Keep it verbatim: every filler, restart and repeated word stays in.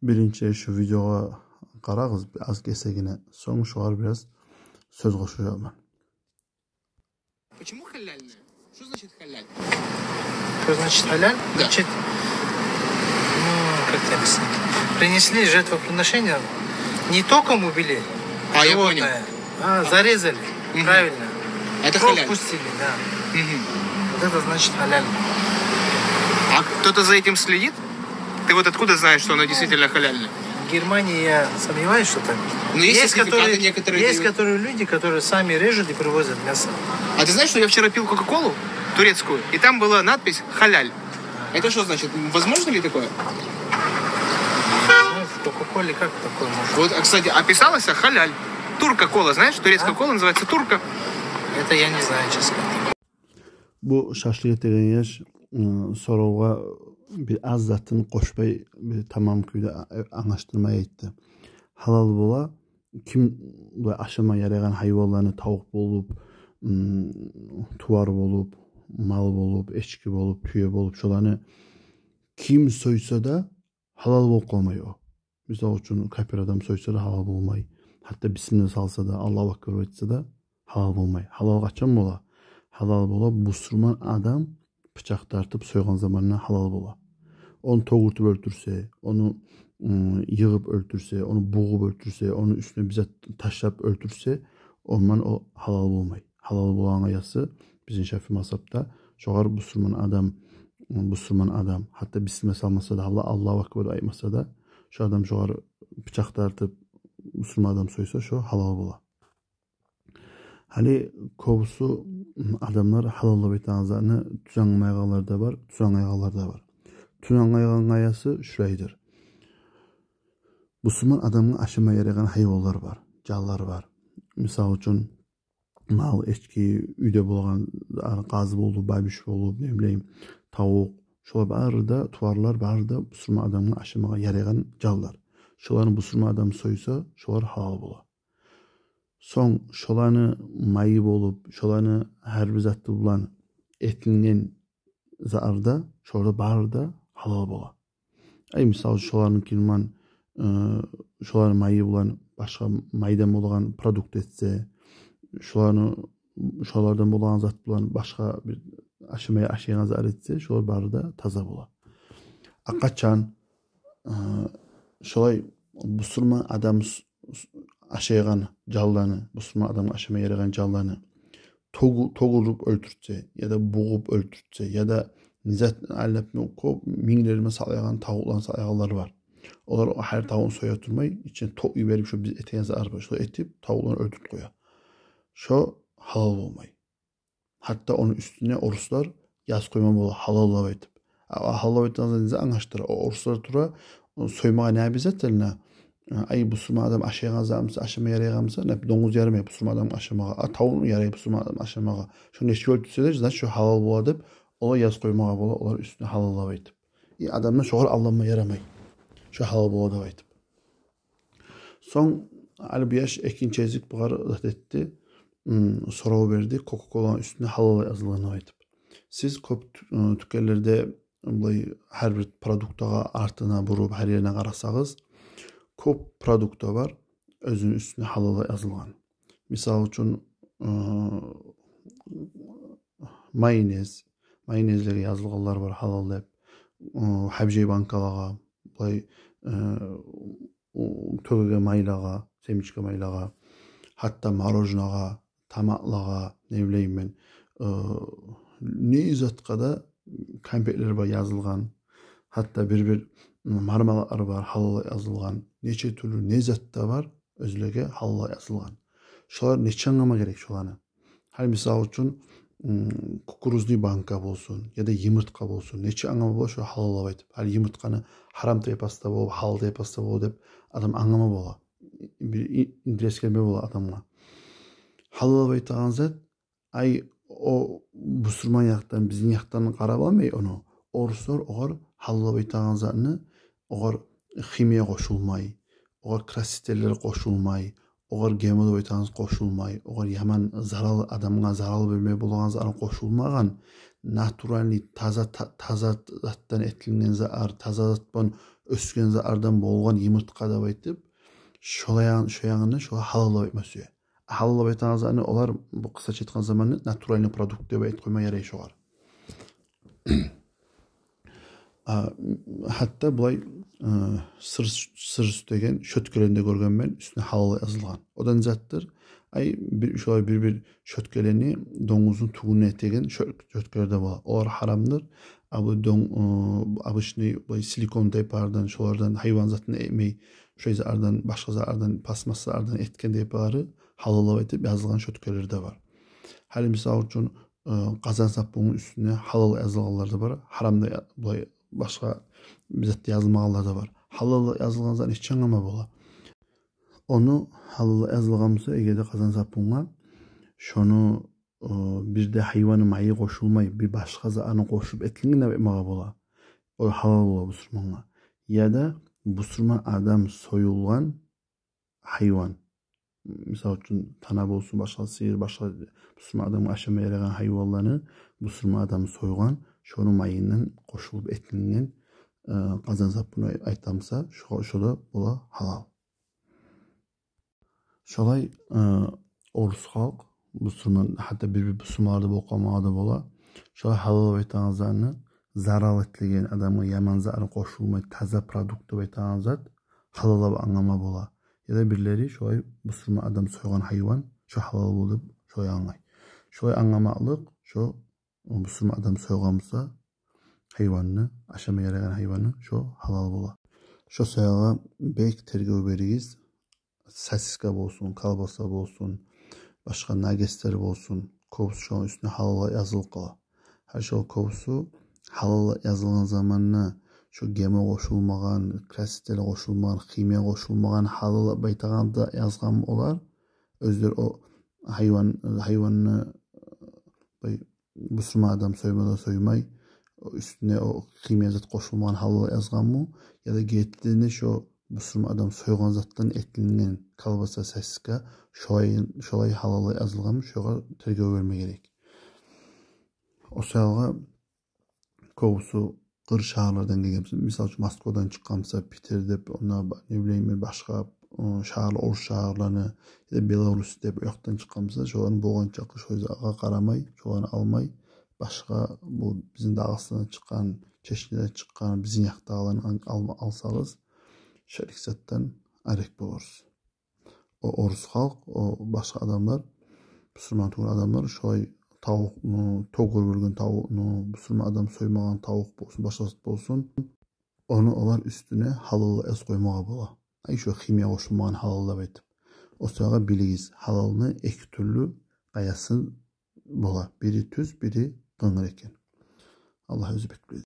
Биринчи шу видеогъа къарагъыз, аз гесегине, сонг шогъар бираз сёз къошажакъман. Почему халяльная? Что значит халяль? Что значит халяль? Да. Значит, ну, как тебе объяснить? Принесли жертвоприношение, не током убили, а, я понял, животное, а зарезали. Мгм. Правильно. Это кровь халяль. Пустили, да. Мгм. Вот это значит халяль. А кто-то за этим следит? Ты вот откуда знаешь, что оно действительно халяльное? В Германии я сомневаюсь, что так. Но есть сертификаты некоторые дают. Есть, которые, есть, которые люди, которые сами режут и привозят мясо. А ты знаешь, что я вчера пил Кока-Колу турецкую, и там была надпись «Халяль»? Это что значит? Возможно ли такое? Ну, в Кока-Коле как такое может быть? Вот, а, кстати, описалось халяль. Турка-кола, знаешь, турецкая кола называется турка. Это я не знаю, честно. Бу шашлыкъ этеген яш, ы, соравгъа бир аз затын къошмай, бир тамам кюйде а-, англатдырмай айтды. Халал бола, ким бу ашама ярайгъан гьайванланы, тавукъ болуп, м, тувар болуп, мал болуп, эчки болуп, тюе болуп, шоланы ким сойса да, гьалал болуп къалмай о. Мисал учун, капир адам сойса да гьалал болмай. Гьатта бисмилла салса да, Аллагьу акбар айтса да, гьалал болмай. Гьалал къачан бола? Гьалал бола бусурман адам пычакъ тартып сойгъан заманда гьалал бола. Ону тёгюртюп оьлтюрсе, ону, м, йыгъып оьлтюрсе, ону бугъуп оьлтюрсе, ону уьстюне бир зат ташлап оьлтюрсе, ондан о гьалал болмай. Гьалал болагъан къайсы бизин шафи мазгьапда шогъар бусурман адам, бусурман адам, гьатта бисмилла салмаса да, Алла-, Аллагьу акбар айтмаса да, шо адам шогъар пычакъ тартып, бусурман адам сойса, шо гьалал бола. Гьали кёбюсю адамлар гьалаллап айтагъан затны тюз англамайгъанлар да бар, тюз англагъанлар да бар. Тюз англагъан къайсы шулайдыр. Бусурман адамгъа ашама ярайгъан гьайванлар бар, жанлар бар. Мисал учун, мал, эчки, уьйде болагъан, ар-, къаз болуп, бабиш болуп, не билейим, тавукъ. Шолар бары да, туварлар бары да бусурман адамгъа ашамагъа ярайгъан жанлар. Шоланы бусурман адам сойса, шолар гьалал бола. Сонг шоланы майы болуп, шоланы гьар бир заты булан этилген зат да, шолар да бары да гьалал бола. Ай, мисал, шоланы килман, э, шоланы майы булан башгъа майдан болагъан продукт этсе, шоланы, шолардан болагъан зат булан башгъа бир ашамай ашайгъан зат этсе, шолар бары да таза бола. А къачан, э, шолай бусурман адам с-, с-, ашайгъан жанланы, бусурман адамгъа ашама ярайгъан жанланы тёгю-, тёгюрюп оьлтюртсе, яда бугъуп оьлтюртсе, яда не зат, аллап, кёп минглер булан сакълайгъан, тавукъланы сакълайгъанлар бар. Олар о гьар тавукъну соя турмай, ичине тёгюп йиберип, шо биз этеген зат бар, шо этип, тавукъланы оьлтюртюп къоя. Шо гьалал болмай. Гьатта ону уьстюне оруслар язып къойма бола, гьалаллап айтып. А, гьалаллап айтагъан зат не зат англашдыра? О оруслар тура, о соймагъа не обязательно? Ай, бусурман адам ашайгъан зат буса, ашама ярайгъан буса, не, донгуз ярамай бусурман адамгъа ашамагъа, а тавукъну ярай бусурман адам ашамагъа. Шо нечик оьлтюрсе де, значит, шо гьалал бола деп, олар язып къоймагъа бола, олар уьстюне гьалаллап айтып. И адамлар шогъар алданма ярамай. Шо гьалал бола деп айтып. Сонг гьали бу яш экинчи гезик бугъар зат этди, м, сорав берди, Кока-Коланы уьстюнде гьалал язылгъанын айтып. Сиз кёп тю-, м, тюкенлерде, булай, гьар бир продуктагъа артына буруп, гьар ерине къарасагъыз, кёп продукта бар, оьзюню уьстюнде гьалал язылгъан. Мисал учун, м, майонез, майонезлеге язылгъанлар бар гьалал деп, м, гьабжай банкалагъа, булай, э, у-, тёгеген майлагъа, семечка майлагъа, гьатта мороженогъа, тамакълагъа, не билейим мен, э, не затгъа да, конфетлер бар язылгъан, гьатта бир-бир, м, мармеладлар бар гьалал язылгъан, нече тюрлю не зат да бар, оьзлеге гьалал язылгъан. Шолар нече англама герек шоланы? Гьали, мисал учун, м, кукурузный банка болсун, яда йымыртгъа болсун, нече англама бола шо гьалаллап айтып. Гьали йымыртгъаны гьарам тайпасы да болуп, гьалал тайпасы да болуп деп адам англама бола. Бир и-, интерес гелме бола адамгъа. Гьалаллап айтагъан зат, ай, о бусурман якъдан, бизин якъдан къарап алмай ону. Оруслар огъар гьалаллап айтагъан затны, огъар химия къошулмай, огъар красителлер къошулмай, огъар ГМО деп айтагъан зат къошулмай, огъар яман зарал, адамгъа зарал берме болагъан зат къошулмагъан, натуральный, таза, та-, таза затдан этилинген заар, таза затдан оьсген заардан болгъан йымыртгъа деп айтып, шолай, шо ягъындан шолай гьалал деп айтма сюе. Гьалал деп айтагъан затны олар, бу къысгъача айтгъан заманда, натуральный продукт деп айтып къойма ярай шогъар. А, гьатта булай, э, сыр, сыр сюйтеген щёткаланы да гёргенмен, уьстюне гьалал язылгъан. О да не затдыр? Ай, бир, шолай бир-бир щёткаланы донгузну тюгюне этеген щё-, щёткалар да бола. Олар гьарамдыр. А бу дон-, э, обычный булай силикон тайпалардан, шолардан, гьайван затын этмей, шо заардан, башгъа заардан, пластмасса заардан этген тайпалары гьалал деп айтып язылгъан щёткалар да бар. Гьали, мисал учун, э, къазан сапунну уьстюне гьалал язылгъанлар да бар, гьарам да я-, булай башгъа бир зат язылмагъанлар да бар. Гьалал язылгъан затны нечик англама бола? Ону гьалал язылгъан буса, эгер де къазан сапунга, шону, э, бир де гьайванны майы къошулмай, бир башгъа затны къошуп этилинген деп айтмагъа бола. О гьалал бола бусурмангъа. Яда бусурман адам союлгъан гьайван. Мисал учун, тана болсун, башгъа сыйыр, башгъа бусурман адамгъа ашама ярайгъан гьайванланы бусурман адам сойгъан, шону майындан къошулуп этилинген, э, къазан сапунну ай-, айтамса, шо, шо да бола гьалал. Шолай, э, орус халкъ, бусурман, гьатта бир-бир бусурманлар да болуп къалмагъа да бола, шолай гьалал деп айтагъан затны, зарал этилген, адамгъа яман зары къошулмай, таза продукт деп айтагъан зат гьалал деп англама бола. Яда бирлери шолай бусурман адам сойгъан гьайван, шо гьалал бола деп шолай англай. Шолай англамакълыкъ, шо бусурман адам сойгъан буса гьайванны, ашама ярайгъан гьайванны, шо гьалал бола. Шо саялы бек тергев беригиз. Сосиска болсун, колбаса болсун, башгъа наггетслер болсун, кёбюсю шону уьстюне гьалал язылып къала. Гьали шо кёбюсю гьалал язылгъан заманда, шо гемо къошулмагъан, краситель къошулмагъан, химия къошулмагъан, гьалал деп айтагъан да язгъан олар. Оьзлер о гьайван, гьайванны, э, бусурман адам сойма да соймай, уьстюне о химия зат къошулмагъан гьалал язгъанмы, яда гертиден де шо бусурман адам сойгъан затдан этилинген колбаса, сосиска, шолай, шолай гьалал язылгъанмы, шогъар тергев берме герек. О саялы кёбюсю къыр шагьарлардан гелген буса, мисал учун, Москвадан чыкъгъан буса, Питер деп, онда ба-, не билейим, башгъа, ы, шагьар, орус шагьарланы, яда Беларусь деп, о якъдан чыкъгъан буса, шоланы болгъан чакъы шо затгъа къарамай, шоланы алмай, башгъа, бу бизин Дагъыстандан чыкъгъан, Чечнядан чыкъгъан, бизин якъдагъыланы ал-, ал-, алсагъыз, шолай затдан арек болурсуз. О орус халкъ, о башгъа адамлар, бусурман тюгюл адамлар шолай тавукъну, тёгер болагъан тавукъну, бусурман адам соймагъан тавукъ болсун, башгъа зат болсун, ону олар уьстюне гьалал язып къоймагъа бола. Ай, шо химия къошулмагъан гьалал деп айтып. О саялы билигиз, гьалалны эки тюрлю къаясы бола. Бири тюз, бири къынгыр экен. Аллагь оьзю бек биле.